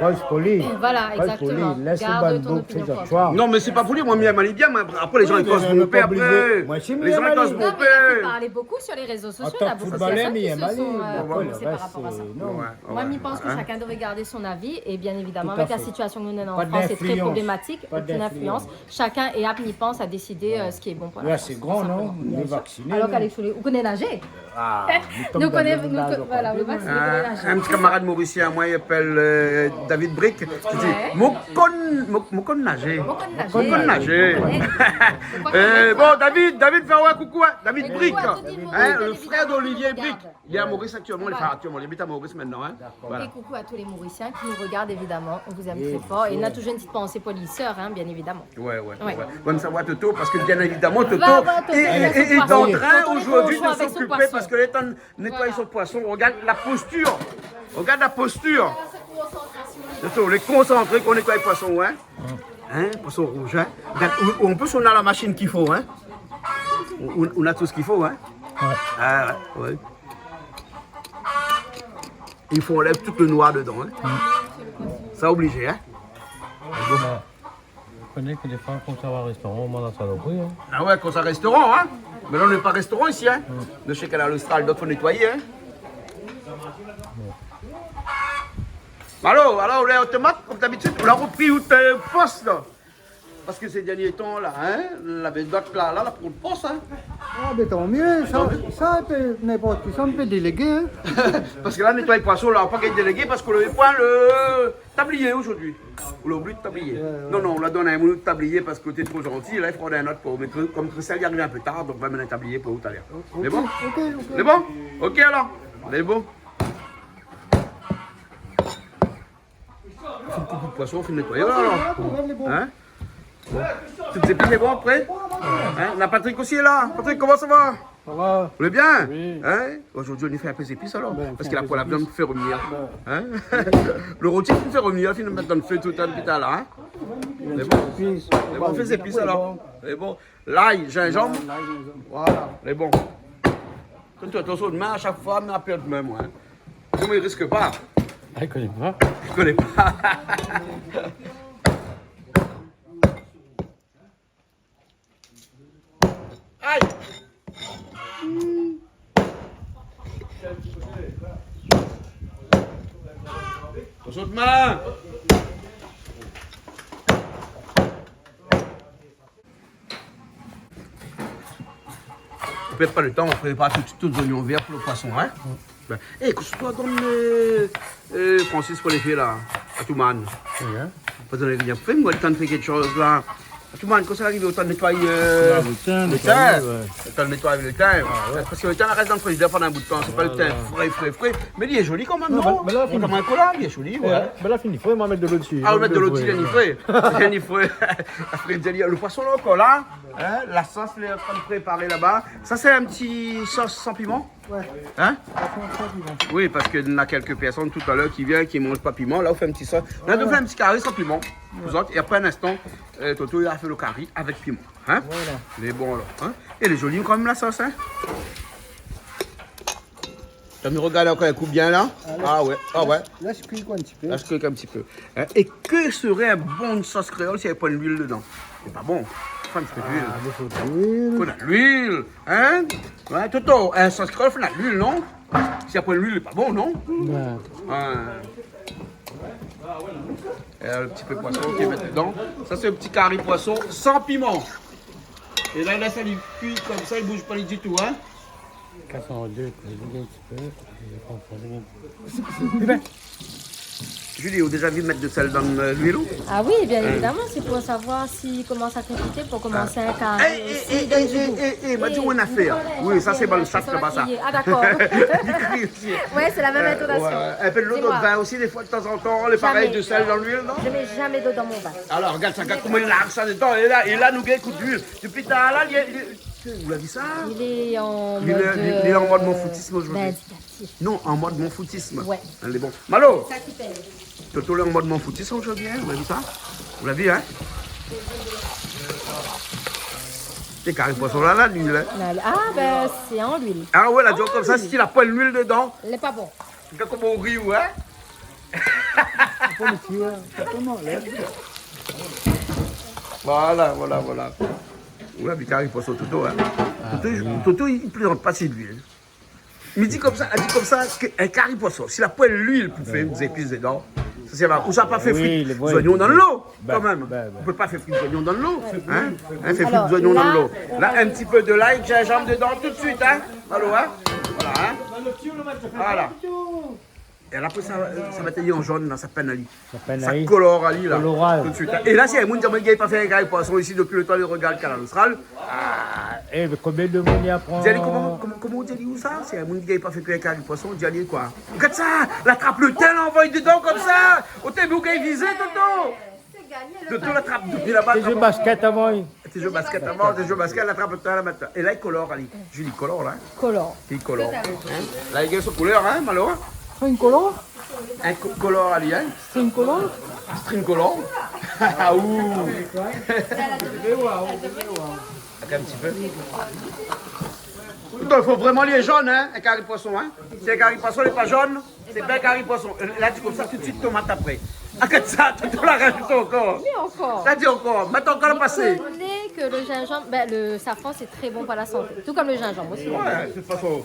Koz pou li. Voilà, exactement. Garde ton opinion pour toi. Koz pou li. Lès bann boug fé zot shoi. Non, mé sé pa pou li, moin, mi yèm ali bien, moin. Apré, lé jan i koz mon pé, apré. Moin osi, mi yèm ali. Lé jan i koz mon pé, apré. Non, mais il a fait parler beaucoup sur les réseaux sociaux, il y a beaucoup de personnes qui se sont, euh, prononcées par rapport à ça. Non, mais il y a pas de problème, mi yèm ali. Oué, oué. Moi, mi pans ke shakinn i dové gard son avi, é bien évidemment, avèk la sitiasion ke nou néna an Frans, sé tré problématik, okin influans. Tout à fait. Pas d'influence. Shakinn lé ap, mi pans, a désidé, euh, sak lé bon pou la Frans, tou sinpleman. Oué, sé gran, non ? Bien sir. Alor, Calixte, ou koné nazé ? A, nou koné, nou, voilà, ou lé vaksiné, ou koné nazé. In ti kamarad morisien amoin, i apèl, euh, David Brique, ki di, ouais, « Mon konn, mon, mon konn nazé. » Mon konn nazé. Mon konn nazé. Ouais. Eh, bon, David, David, fé in koukou, hein. David Brique, hein, le frère d'Olivier Brique. Li lé a Maurice aktièlman, li lé pa aktièlman, li abit a Maurice koméla, hein. Dakor. Voilà. Et coucou à tous les Mauriciens qui nous regardent, évidemment. On vous aime très fort. Et on a toujours une petite pensée pour Lisseur, hein, bien évidemment. Ouais, ouais, ouais. Bon, sa va, Toto, parce que bien évidemment, Toto est, est, est en train aujourd'hui de s'occuper parce que lé antrin nétoy son poisson. Voilà. Regarde la posture. Regarde la posture. Toto, lé konsantré kan i nétoy poisson, hein. Hein, poisson rouge, hein. Regarde, on, on peut, on a la machine qu'il faut, hein. On, on, on a tout ce qu'il faut, hein. Ouais. Ah, ouais, ouais. I fo anlèv tout le noir dedan, hein. Mm. Sa oblizé, hein. Bon. Ouais. Ou koné ke défoi, kan sa va o restoran, ou manz la salopri, hein. Ah ouais, kan sa restoran, hein. Mé la, nou lé pa restoran isi, hein. Mm. Nou lé shé Kanal Austral, donk fo nétoyé, hein. Mm. Alor, alor, ou lé otomat, kom dabitid, ou la repri out post, la. Parske sé dernié tan la, hein, la vèdot la, la, la pran le post, hein. Ah, ben, tan myé, sa, sa, pé, ninport ki, sa, nou pé délégé, hein. Parske la, nétoy poisson la, pa gingn délégé parske nou lavé pa le tablié zordi. Ou la oubli le tablié. Ouais, ouais. Non, non, ou la donn a in moun le tablié parske ou té tro zanti, la, i fo in ot pou, mé kom Christelle i ariv in pé tar, donk va amenn in tablié pou ou talèr. Ok, ok. Lé bon ? Lé bon ? Ok, alor. Lé bon. Fine koup poisson, fine nétoyé la, alor. Hein ? Bon. Tout zépis lé bon, pré ? Hein ? Na Patrick osi la. Patrick, koman sa va ? Sa va ? Ou lé bien ? Oui. Hein ? Zordi nou fé in pé zépis alor. Ben, parske la, pou la viann fé revnir. Ben. Hein ? Le roti fé revnir, fine mèt dan le fé tout talèr la, hein ? Lé bon. Zépis. Lé bon, fé zépis alor. Lé bon. Lay, zinzanm. Lay, zinzanm. Voilà. Lé bon. Kan ou atann out min, a shak foi, mi apèl out min, moin. Koman i risk pa ? Ah, i koné pa. I koné pa. Ay ! Atann out min. Ou pèrd pa le tan, ou prépar tout, tout zoignon vèr pou le poisson, hein ? Mm. Ben, é, kosa ou donn, euh, euh, Francis, pou lé fiy la, Atoumane ? Oui, hein. Pa donn rien fé, moin, le tan de fé kékshoz la. Atoumane, kosa i ariv, le tan de nétoyé, euh, le tin, le tin. Le tan de nétoyé le tin. Ah, ouais. Parske le tin la rès dan le frizidèr pandan in bout de tan, sé pa le tin fré, fré, fré. Mé li lé zoli kan mèm, non ? Non, mé, mé la, fini. Kontrèrman a in kola, li lé zoli, ouais. Mé la, fini fré, moin mèt de lo dsi. Ah, ou mèt de lo dsi, li lé fré. Li lé fré. Apré, le poisson la ankor la. Hein, la sos lé antrin de préparé laba. Sa sé in ti sos san piman ? Ouais. Hein ? San piman. Oui, parske na kèlk pèrsone talèr ki vien, ki manz pa piman. La, ou fé in ti sos. La, nou fé in ti kari san piman. Ouais. Pou zot. É apré, in instan, euh, Toto i fé le kari avèk piman. Hein ? Voilà. Lé bon alor, hein ? É lé zoli kan mèm la sos, hein ? Ou la regard ankor in kou bien la ? Ah, lès, ah ouais, ah ouais. Lès, lès kui in ti pé. Lès kui in ti pé. Hein ? É ke sré in bon sos kréol si navé poin luil dedan ? Lé pa bon. Fo in ti pé luil. Ah, i fo luil. Fo luil, hein ? Ouais, Toto, in sos kréol, fo luil, non ? Si navé poin luil, lé pa bon, non ? Ouais. Ouais. É le ti pé poisson ki mèt dedan. Sa sé in ti kari poisson san piman. É la, la, sa li kui konmsa, li bouz pa li ditou, hein ? Kas an dé, kui in ti pé, é apré, on fait. Julie, ou la déza vi mèt de sèl dan, euh, luil ou ? Ah oui, bien évidemment, c'est pour savoir si, comment ça crépite, pour commencer un carré aussi, donne du goût. É, é, é, é, ma di aou in nafèr. Oui, sa sé bon, sa sé pa sa. Ah, d'accord. Li kri osi. Ouais, c'est la même intonation. Euh, ouais, ouais. In pé de lo, de vin osi, défoi, de tan zan tan, lé parèy, de sèl dan luil, non ? Jamais, jamais. Je mets jamais d'eau dans mon vin. Alor, regard sa, regard koman li larg sa dedan. É la, é la, nou gingn kout luil. Dopi talèr la, li, li, ou la vi sa ? Il est en mode, euh, il est, il est en mode m'en foutisme aujourd'hui. Vindicatif. Non, en mode m'en foutisme. Ouais. Lé bon. Malo ! Sa ki pèy. Toto lé an mod m'en foutisme zordi, hein, ou la vi sa ? Ou la vi, hein ? Sé kari poisson la, la luil, hein ? Ah, ben, c'est en luil. Ah ouais, la di konmsa, si la poin luil dedan. Lé pa bon. Gard koman ou ri, hein ? Voilà, voilà, voilà. Ou la vi kari poisson Toto, hein ? Toto, Toto, li plézant pa si luil. Mi di konmsa, li di konmsa ke in kari poisson, si la poin luil pou fé zépis dedan, sa sé pa, ou sa pa fé fri zoignon dan lo, kan mèm. Ou pé pa fé fri zoignon dan lo, hein ? Hein, fé fri zoignon dan lo. La, in ti pé de lay, zinzanm dedan tout de suite, hein ? Alor, hein ? Voilà, hein ? Voilà. É la, apré sa, sa va té an jone la, sa pinn ali. Sa pinn ali. Sa kolor ali la. Kolor ali. Tout suit. É la, si in moun i di amoin li gingn pa fé in kari poison isi dopi lo tan li rogard Kanal Austral. Ah, é, mé konbien de moun i aprann ? Di ali, koman, koman, koman ou di ali, ousa ? Si in moun i gingn pa fé in kari poison, di ali koi ? Gard sa, la trap lo tin, la anvoy dedan konmsa. Oté, mé ou gingn vizé, Toto. Toto la trap dopi laba. Té zoué basket avan, oui. Té zoué basket avan, té zoué basket, la trap lo tin la mintnan. É la, li kolor ali. Julie, kolor la, in ? Kolor. Li kolor. Totalman. In ? La, li gingn son koulèr, in, Malo ? String color ? In ko-, kolor ali, in ? String color ? String color ? Ah, ouh. Atann in ti pé. Donk, fo vréman li lé jone, in, in kari poison, in. Si in kari poison lé pa jone, sé pa in kari poison. La, di konmsa, tout suit tomat apré. Akoté sa, Toto la rajout ankor. Oui, ankor. La di ankor, mèt ankor lo pasé. Vous connaissez que le gingembre, ben, le safran, c'est très bon pour la santé. Tout comme le gingembre aussi. Ouais, de toute façon,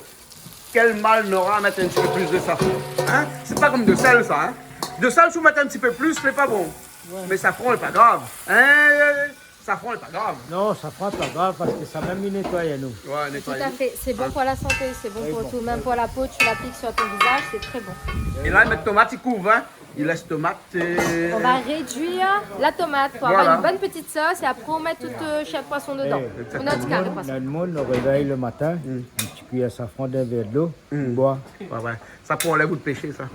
quel mal n'aura à mettre un petit peu plus de safran ? Hein ? C'est pas comme de sel, ça, hein ? De sel, si vous mettez un petit peu plus, c'est pas bon. Ouais. Mais safran, c'est pas grave. Hein ? Safran lé pa grav. Non, safran lé pa grav parske sa mèm i nétoy anou. Ouais, nétoy. Tout à fait. C'est bon pour la santé, c'est bon pour tout. Même pour la peau, tu l'appliques sur ton visage, c'est très bon. É la, i mèt tomat, i kouv, in. I lès tomat, euh, On va réduire la tomate pour avoir une bonne petite sauce et après on met tout, euh, chaque poisson dedans. Pour notre carré poisson. Exactement. Nout moun, nout moun, nou révèy lo matin, in ti kuiyèr safran dan in vèr dolo, i boir. Ouais, ouais. Sa pou anlèv out péché, sa.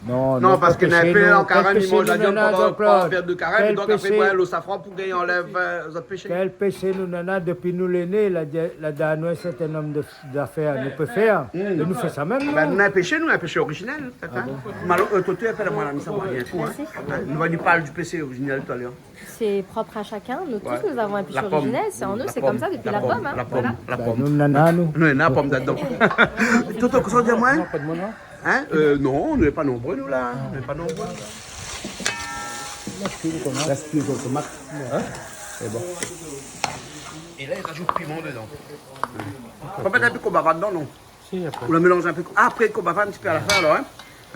Non, non, parske néna in pé an karèm, i manz la viann pandan, pandan in vèr de karèm, donk apré, boir lo safran pou gingn anlèv, euh, zot péché. Kèl péché nou néna, dopi nou lé né, la, la donn anou in sèrtin nonb de, zafèr nou pé fèr. É nou fé sa mèm, non ? Ben, nou néna in péché, nou, in péché originèl, pétèt, in. Ah bon ? Malo, euh, Toto, apèl amoin la, mi sa va rien, in. Merci. In, nou va parl du péché originèl talèr. C'est propre à chacun. Nous tous, nous avons un péché originel. C'est en nous, c'est comme ça depuis la pomme, hein. Voilà. La pom, la pom. Ben, nou néna, nou. Nou néna pom dedan. Toto, kosa ou di amoin ? Non, pa de moi, non. In ? Euh, non, nou lé pa nonbré, nou, la. Nou lé pa nonbré. La, sé kui lo tomat. La, sé kui lo tomat. In ? Sé bon. É la, i rajout piman dedan. Fo mèt in pé konbava dedan, non ? Si, apré. Ou la mélanz in pé. Apré, konbava in ti pé a la fin, alor, in ?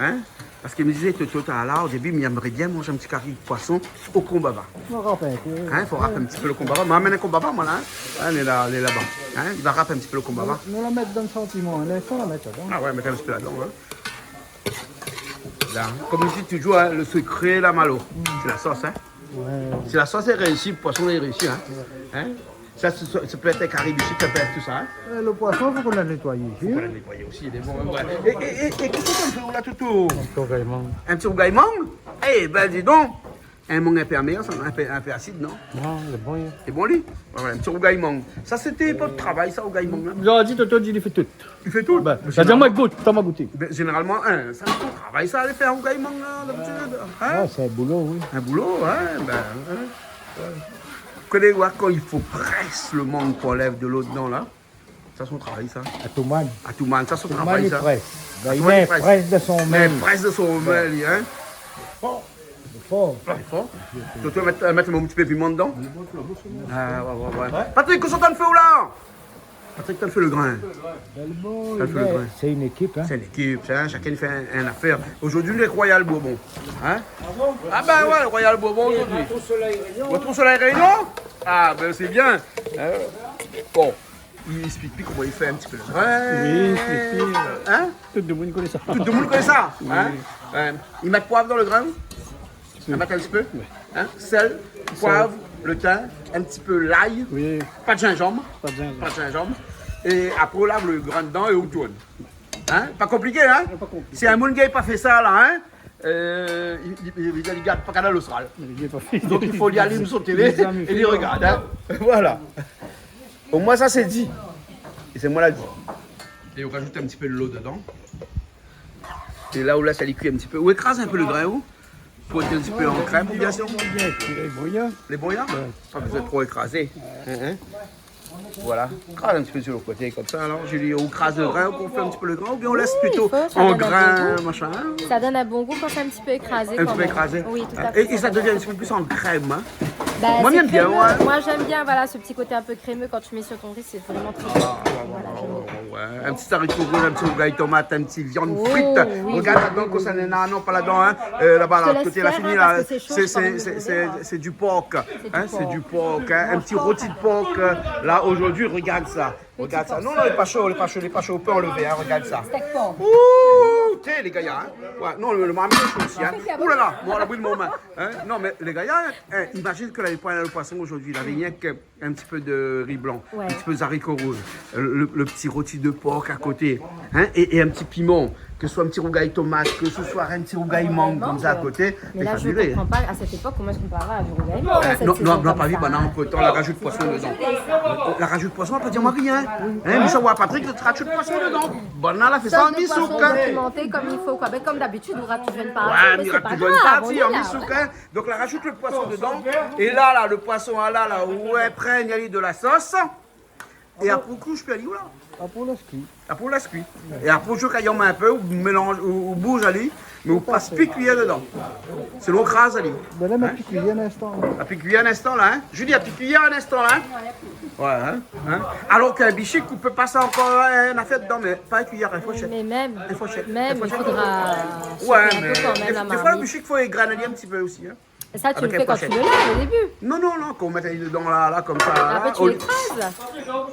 In ? Parske mi di Toto talèr, o débi, mi émré bien manz in ti kari poison o konbava. Fo rap in pé. In ? Fo rap in ti pé lo konbava. Mé amenn in konbava, moin, la, in ? In, lé la, lé laba. In ? I va rap in ti pé lo konbava. Nou, nou la mèt dan lo santiman, in instan, la mèt ladan. Ah ouais, mèt in ti pé ladan, in. La, kom mi di toujour, in, lo sekré, la, Malo, sé la sos, in. Ouais. Si la sos lé réisi, lo poison lé réisi, in. Ouais. In ? Sa, sa, sa pé èt kari du sud, sa pé èt tout sa, in. Euh, lo poison, fo nou la nétoy, in. Fo nou la nétoy osi, lé bon, ouais. É, é, é, é kosa ou fé la, Toto ? In ti rougay mang. In ti rougay mang ? É ben, di donk, in mang in pé amèr, sa, in pé, in pé asid, non ? Non, lé bon, in. Lé bon, li ? Ouais, ouais, in ti rougay mang. Sa, sété pa out travay, sa, rougay mang, la ? Zordi, Toto di, li fé tout. Li fé tout. Ben, mé zénéralman, atann, ma gouté. Ben, zénéralman, in, sa, sé in travay, sa, alé fé in rougay mang, la, dabitid, in. Ah, sé in boulo, oui. In boulo, in, ben, in. Ou koné, ouais, kan i fo près lo mang pou anlèv dolo dedan, la. Sa, son travay, sa. Atoumane. Atoumane, sa, son travay, sa. Atoumane i près. Atoumane i près. Li près de son min. Li près de son min, li, in. Bon. Lé for. Ouais, lé for. Toto, mèt, mèt in ti pé piman dedan. Ah, ouais, ouais, ouais. Patrick, kosa ou antrinn fé, ou, la ? Patrick, ou antrinn fé lo grin. Ou antrinn fé lo grin. Sé in ékip, in. Sé in ékip, sa, shakinn i fé in, in afèr. Zordi, nou lé Royal Bourbon. In ? Ah bon ? Ah ben ouais, Royal Bourbon zordi. Ou trouv Soleil Réunion ? Ou trouv Soleil Réunion ? Ah ben, sé bien. In ? Bon. I ésplik pi koman i fé in ti pé lo grin. Oui, i ésplik pi. In ? Tout demoun i koné sa. Tout demoun i koné sa, in ? Oui. Ouais. I mèt poiv dan lo grin ? I mèt in ti pé ? Ouais. In ? Sèl, poiv, lo tin, in ti pé lay. Oui. Pa de zinzanm. Pa de zinzanm. Pa de zinzanm. É apré, ou lav lo grin dedan é ou tourn. In ? Pa konpliké, in ? Pa konpliké. Si in moun i gingn pa fé sa, la, in, euh, li, li, li, li gard pa Kanal Austral. Li gingn pa fé. Donk, i fo li alim son télé é li rogard, in. Voilà. Omoin, sa, sé di. É sé moin la di. É ou rajout in ti pé dolo dedan. É la, ou lès ali kui in ti pé. Ou ékraz in pé lo grin, ou ? Pou èt in ti pé an krèm, oubien sinon ? Bien kui, lé bon, in. Lé bon, in ? Ouais. Pa bezoin tro ékrazé. In, in. Voilà. Kraz in ti pé su lo koté, konmsa. Alor, Julie, ou kraz lo grin, ou fé in ti pé lo grin, oubien ou lès plito an grin, machin, in ? Oui, i fo, sa i donn in bon gou kan sé in ti pé ékrazé. In ti pé ékrazé. Oui, tout à fait. É, é sa i devien in ti pé plis an krèm, in ? Bah, c'est crémeux. Moin, mi èm bien, ouais. Moi, j'aime bien, voilà, ce petit côté un peu crémeux quand tu mets sur ton riz, c'est vraiment très bon. Ah, ouais, ouais, ouais, ouais. In ti zariko rouz, in ti rougay tomat, in ti viann frit. Oh, oui, oui, oui. Rogard ladan, kosa néna, non, pa ladan, in. Euh, laba, la, koté la fini, la. Je te laisse faire, hein, parce que c'est chaud, j'ai pas envie de brûler, hein. Sé, sé, sé, sé du por. C'est du porc. In, sé du por, in. In ti roti de por, euh, la, zordi, rogard sa. Regard sa. Non, non, lé pa sho, lé pa sho, lé pa sho. Ou pé anlèv, in, regard sa. Steak pork. Ouh, té, lé gayar, in. Ouais, non, le, le marmit lé sho osi, in. Ouh la la, bon, la bril mon min. In, non, mé lé gayar, in, imazine ke lavé pa le poison zordi. Lavé rienk in ti pé de ri blan, in ti pé zariko rouz, le, le, le ti roti de por a koté, in, é, é in ti piman, ke se soi in ti rougay tomat, ke se soi in ti rougay mang, konmsa, a koté. Mé la, mi konpran pa, a sèt épok, koman èske ou pé avoir du rougay mang, non, non, pa vi, banna antretan la rajout poison dedan. La rajout poison, la pa di amoin rien. In, mi sa voir Patrick, la rajout poison dedan. Banna la fé sa an misouk, in. Sos de poison kondimanté konm i fo, koi. Bin, konm dabitid, ou rat toujour in parti, mé sé pa grav, ou lé la. Donk la rajout le poison dedan. É la, la, le poison, la, la, ou pran ali de la sos. É apré ou koush, pi ali, voilà. Apré ou lès kui. Apré ou lès kui. É apré ou sou kayanm in pé, ou mélanz, ou, ou bouz ali, mé ou pas pi kuiyèr dedan. Sé lo kraz ali. Bin la, mèt pi kuiyèr in instan. A pi kuiyèr in instan la, in. Julie, a pi kuiyèr in instan la, in. Ouais, in, in. Alor k'in bishik, ou pé pas ankor in nafèr dedan, mé pa in kuiyèr, in fourshèt. Mé mèm, in fourshèt, mèm, in fourshèt. I fodra sofé in pé kan mèm la marmit. Ouais, mé défoi le bishik, fo égrèn ali in ti pé osi, in. É sa, ou fé kan ou lé la, o début ? Non, non, non, kan ou mèt ali dedan la, la, konmsa, la. Apré ou ékraz ?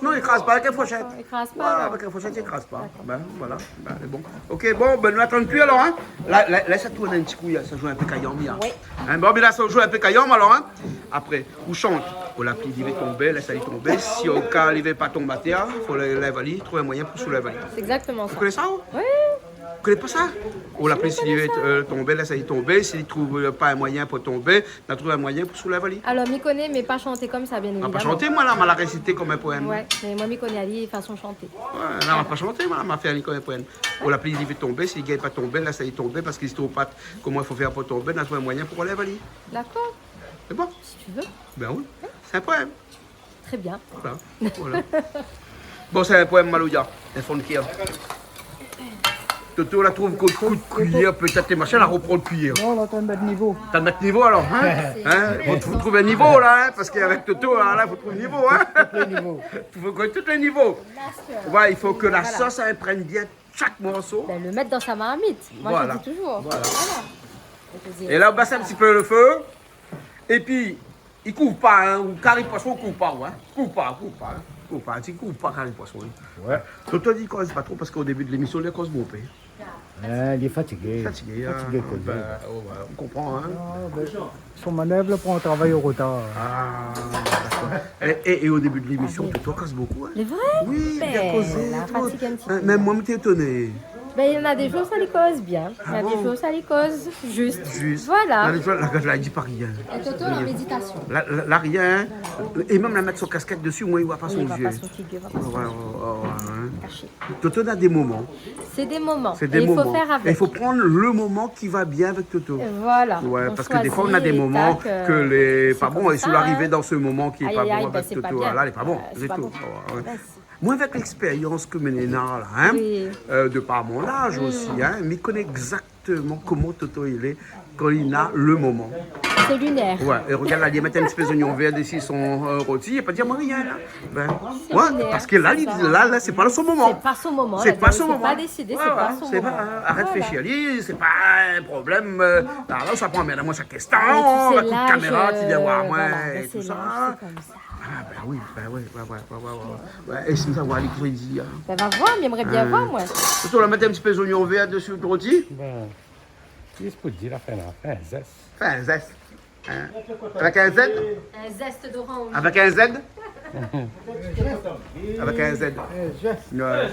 Non, ékraz pa avèk in fourshèt. Non, ékraz pa, alor. Voilà, avèk in fourshèt, ékraz pa. Dakor. Bin, voilà, bin, lé bon. OK, bon, bin, nou atann kui alor, in. La, la, la, sa tourn in ti kou, sa zoué in pé kayanm, in. Oui. In, bon, bin la, sa zoué in pé kayanm alor, in. Apré, ou shant. O la pli li vé tonbé, lès ali tonbé. Si o ka li vé pa tonm atèr, fo lèv ali, trouv in moiyin pou soulèv ali. Sé égzaktoman sa. Ou koné sa, ou ? Oui. Ou koné pa sa ? O la pli li vé, euh, tonbé, lès ali tonbé. Si li trouv, euh, pa in moiyin pou tonbé, na trouv in moiyin pou soulèv ali. Alor, mi koné, mé pa shanté konmsa, bien évidaman. Ma pa shanté, moin, la, ma la résité konm in poèm. Ouais, mé moin, mi koné ali fason shanté. Ouais, la, ma pa shanté, moin, la, ma fé ali konm in poèm. O la pli li vé tonbé, si li gingn pa tonbé, lès ali tonbé, parske li trouv pa koman i fo fé pou tonbé, na trouv in moiyin pou lèv ali. Dakor. Sé bon ? Si tu veux. Bin oui, sé in poèm. Très bien. Voilà. Voilà. Bon, sé in poèm maloya, in fon de kèr. Toto la trouv kou, kou de kuiyèr, pétèt, é machin, la ropran le kuiyèr. Non, la, ou la mèt nivo. Ou la mèt nivo alor, in ? In ? Fo trou-, trouv in nivo la, in, parske avèk Toto la, la, fo trouv nivo, in ? Tout le nivo. Fo ke tout le nivo. Ouais, i fo ke la sos, in, i pran bien shak morso. Bin, le mèt dan sa marmit. Moi, je dis toujours. Voilà. Voilà. É la, ou bès in ti pé le fé. Épi, i kouv pa, in, ou kari poison, ou kouv pa, ouais. Kouv pa, kouv pa, in. Kouv pa, ti kouv pa kari poison, oui. Ouais. Toto i koz pa tro parske o début de lémision, li la koz bonpé. In, li lé fatigé. Fatigé, in. Fatigé, koi. Bin, oh, ouais, on comprend, in. Ah, bin, son manèv la pran travay o rotar. Ah, dakor. É, é, é o début de lémision, Toto i koz bonpé, in. Sé vré ? Oui, bien kozé, la fatig in ti pé. In, mèm moin, mi té étoné. Bin, néna dé zour, sa li koz bien. Ah bon ? Néna dé zour, sa li koz zis. Zis. Voilà. La, la, la, la, la, li di pa rien. É Toto, la méditasion. La, la, la, rien. É mèm la mèt son kaskèt dési, omoin, i voi pa son zié. I voi pa son figir, i voi pa son... Ouais, ouais, ouais, ouais, in. Kashé. Toto na dé moman. Sé dé moman. Sé dé moman. É i fo fèr avèk. É i fo pran le moman ki va bien avèk Toto. Voilà. Ouais, parske défoi, na dé moman ke lé pa bon. É si ou ariv dan se moman ki lé pa bon avèk Toto, la, lé pa bon. Aïe, aïe, aïe, bin, sé pa bien. Sé tou. Ah ouais, ouais. Mince. Moin, avèk lékspérians ke mi néna la, in, euh, de par mon laz osi, in, mi koné égzaktoman koman Toto i lé kan li na le moman. Sé linèr. Ouais, é regard la, li la mèt in ti pé zoignon vèr dési son, euh, roti, li la pa di amoin rien, la. Bin, ouais, parske la, li, la, la, sé pa son moman. Sé pa son moman, la, sé pa désidé, sé pa son moman. Ouais, ouais, sé pa, arèt fé shié ali, sé pa in problèm, euh, la, la, sa pran, mé la, moin, shak instan, avèk in kout kaméra, ti vien voir amoin, é tousa. Mé tu sais, euh, voilà, bin, sé konmsa. Ah, bin oui, bin oui, ouais, ouais. Ouais, é si sa, voir li, kosa li di, in. Bin, va voir, mi èmré bien voir, moin. Toto, ou la mèt in ti pé zoignon vèr dési out roti. Bin, zis pou dir, la fé, la fé in zès. Fé in zès. In. Avèk in Z ? Un zeste d'orange. Avèk in Z ? Avèk in Z. In zès. Ouais.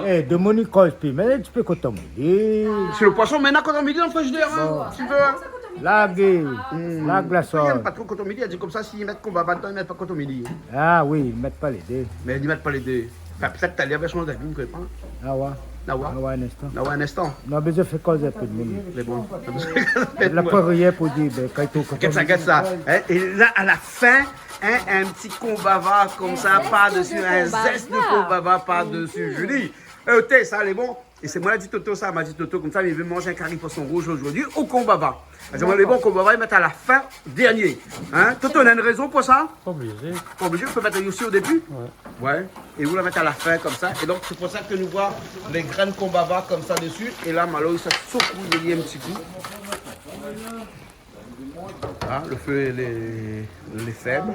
Eh, domoun i koz pi, mé in ti pé koton mili. Sé le poison, mé na koton mili dan le frizidèr, in, si ou vé, in. Larg, larg la shoz. Moin, mi èm pa tro koton mili, la di konmsa, si i mèt konbava dedan, i mèt pa koton mili. Ah oui, i mèt pa lé dé. Mé i mèt pa lé dé. Anfin, pétèt talèr, avèk son zabi, mi koné pa. Ah ouais. Ah ouais. Ah ouais, in instan. Ah ouais, in instan. Non, mé mi fé koz in pé de moun. Mé bon. La pa rien pou dir, bin, kan i trouv koton mili. Gèt sa, gèt sa. In, é la, a la fin, in, in ti konbava konmsa par dési, in zès de konbava par dési, Julie. Euh, té, sa lé bon. É sé moin la di Toto sa, ma di Toto konmsa, mi vé manz in kari poison rouz zordi o konbava. Dakor. Lé bon, konbava, i mèt a la fin, dernié. In ? Toto, na in rézon pou sa ? Pa oblizé. Pa oblizé, ou pé mèt osi o début. Ouais. Ouais. É ou la mèt a la fin konmsa. É donk, sé pou sa ke nou voi lé grin konbava konmsa dési. É la, Malo, sa sokou ali in ti kou. Ah, le fé lé, lé fèb.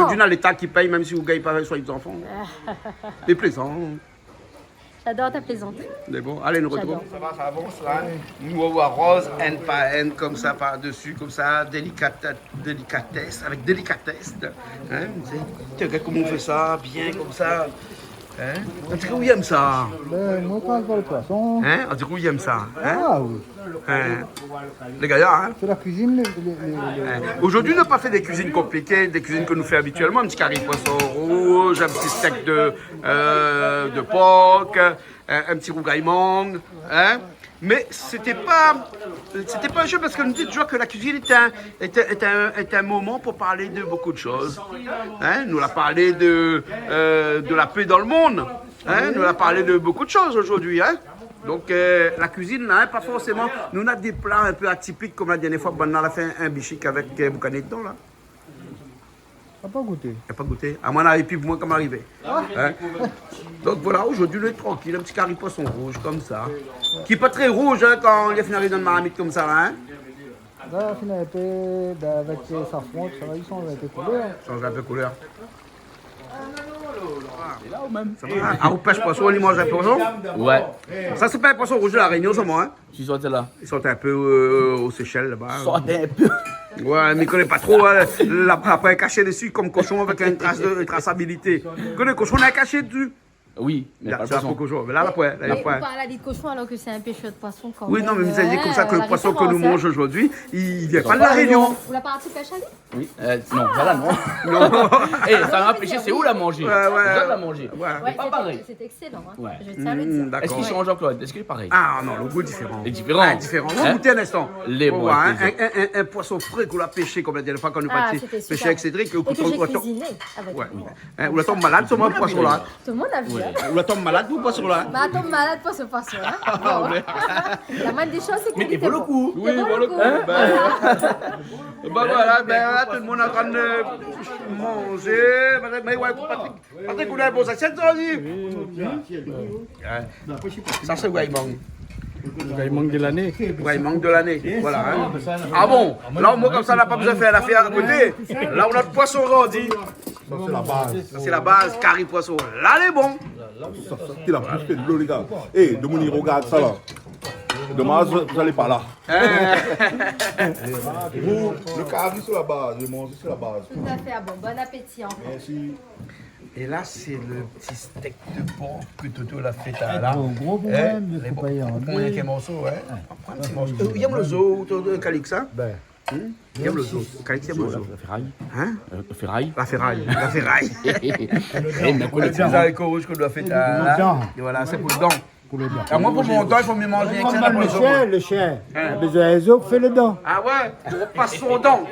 Zordi, na Léta ki pèy, mèm si ou gingn pa soign zanfan. Lé plézan. J'adore ta plaisanterie. Mé bon, alé, nou artrouv. J'adore. Sa va, sa avans, la, in ? Nou voi Rose, inn par inn, konmsa, par desi, konmsa, délikat-, délikatès, avèk délikatès, in, ou sé. Tiens, regarde comment on fait ça, bien comme ça. In ? On diré ou yèm sa. Bin, moin, kan mi voi lo poison. In ? On diré ou yèm sa, in ? Ah oui. In ? Lé gayar, in ? Sé la kuizine, lé, lé, lé, lé... In ? Zordi, nou la pa fé dé kuizine konpliké, dé kuizine ke nou fé abitièlman, in ti kari poison rouz, in ti stèk de, euh, de por, in, in ti rougay mang, in ? Mé sété pa, sété pa in jeu parske nou di touzour ke la kuizine lé in, lé in, lé in, lé in moman pou parl de bonpé de shoz. In ? Nou la parl de, euh, de la pé dan lo monn. In ? Nou la parl de bonpé de shoz zordi, in ? Donk, euh, la kuizine, la, in, pa forséman. Nou na dé pla in pé atipik, konm la dèrnièr foi, banna la fé in, in bishik avèk, euh, boukané dedan, la. La pa gouté. La pa gouté. Amoin, la épi moin, koman arivé. Hein ? Donk voilà, zordi nou lé trankil, in ti kari poison rouz konmsa. Ki lé pa tré rouz, hein, kan li la fine ariv dan marmit konmsa la, hein. La fine in pé, ben, avèk, euh, safran, sa va, li sanz in pé koulèr. Sanz in pé koulèr. Sa va, hein ? Ah, ou pèsh poison, ou manz in poison ? Ouais. Sa, sé pa in poison rouz La Rényon, sa, moin, hein. Ki sort la ? Li sort in pé, euh, o Séshèl, laba. Sort in pé. Ouais, mé mi koné pa tro, hein. La, apré, kashé dési konm koshon avèk in tras de, in trasabilité. Koné koshon, na kashé dési. Oui, mé pa lo poison. Mé la, la poin, la, la poin. Mé ou parl ali de koshon alor ke sé in péshèr de poison kan mèm. Oui, non, mé mi di konmsa ke lo poison ke nou manz zordi, li vien pa de La Rényon. Ou la parti pèsh ali ? Oui, euh, non, voilà, non. Non. Eh, sa la anpésh, sé ou la manzé ? Ouais, ouais. Zot la manzé. Ouais. Sé pa parèy. Sété ékselan, hein. Ouais. Je tiens à le dire. Hmm, d'accord. Èske li sanz, Jean-Claude ? Èske li lé parèy ? Ah non, lo gou lé diféran. Lé diféran, hein ? Hein, diféran. On va goûter un instant. Lé bon, ouais, avèk plézir. In, in, in, in poison fré ke la pèshé, konm la dernièr foi kan nou la parti pèsh, et cetera, ke ou la tonm malad, solman, poison la. Tout le monde a vu, hein. Ou la tonm malad pou poison la. Bah, tonm malad pou poison, hein. Ah, ouais. La moindre des choses, c'est que... Mé té vo lo kou. Oui, vo lo kou. Hein ? Ben, ben voilà, ben là, tout le monde est en train de manger. Mé, mé ouais, Patrick, Patrick, ou la bon zasièt, sa, li. Sa, sé Waimang. Waimang de lané. Waimang de lané, voilà, hein. Ah bon, la, omoin, konmsa, na pa bezoin fé lafèr a koté. La, nou na poison zordi. Sa, sé la baz. Sa, sé la baz, kari poison. La, lé bon. Sa, sa, sa, ki la plis fé dolo, lé gars. Eh, demoun i rogard sa, la. Domaz zot lé pa la. Hein. Lo kari sé la baz, lo manzé sé la baz. Tout à fait, ah bon, bon appétit encore. Merci. É la, sé lo ti stèk de por ke Toto la fé la. Lé bon, gro pou moin, mé fo pa i anlèv. Pran in ti morso, ouais. Pran in ti morso. Euh, i yèm lo zo, Toto, Calix, hein ? Ben. Hmm ? I yèm lo zo. Calix i yèm lo zo. La féray. Hein ? Euh, féray. La féray, la féray. Eh, mé koné sa, zariko rouz ke nou la fé la. Lo dan. É voilà, sé pou lo dan. Pou lo dan. Ah, moin, pou mon dan, i fo mi manz èk sa, lo zo. Lo shien, lo shien. Hein. Bezoin in zo pou fé lo dan. Ah ouais, ou pas son dan.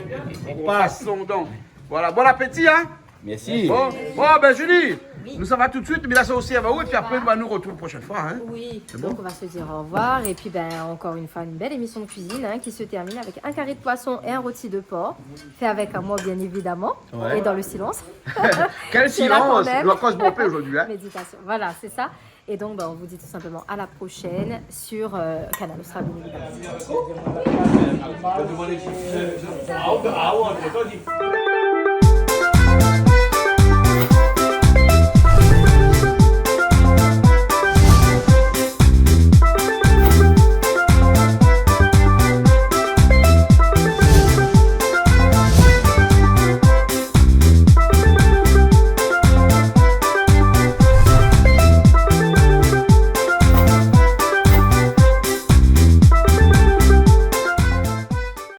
Ou pas son dan. Voilà, bon appétit, hein. Merci. Bon, bon, ben, Julie, nou sava tout de suite, mé la, sé osi avèk ou, épi apré, nou va nou retrouv la proshèn foi, hein. Oui, donk nou va se dir au revoir. Et puis, ben, encore une fois, une belle émission de cuisine, hein, qui se termine avec un carry de poisson et un rôti de porc, fait avec amour, bien évidemment, et dans le silence. Quel silence ! Là, quand même. Nou la koz bonpé zordi, hein. Méditation. Voilà, c'est ça. Et donc, ben, on vous dit tout simplement à la prochaine sur, euh, Kanal Austral, bien évidemment.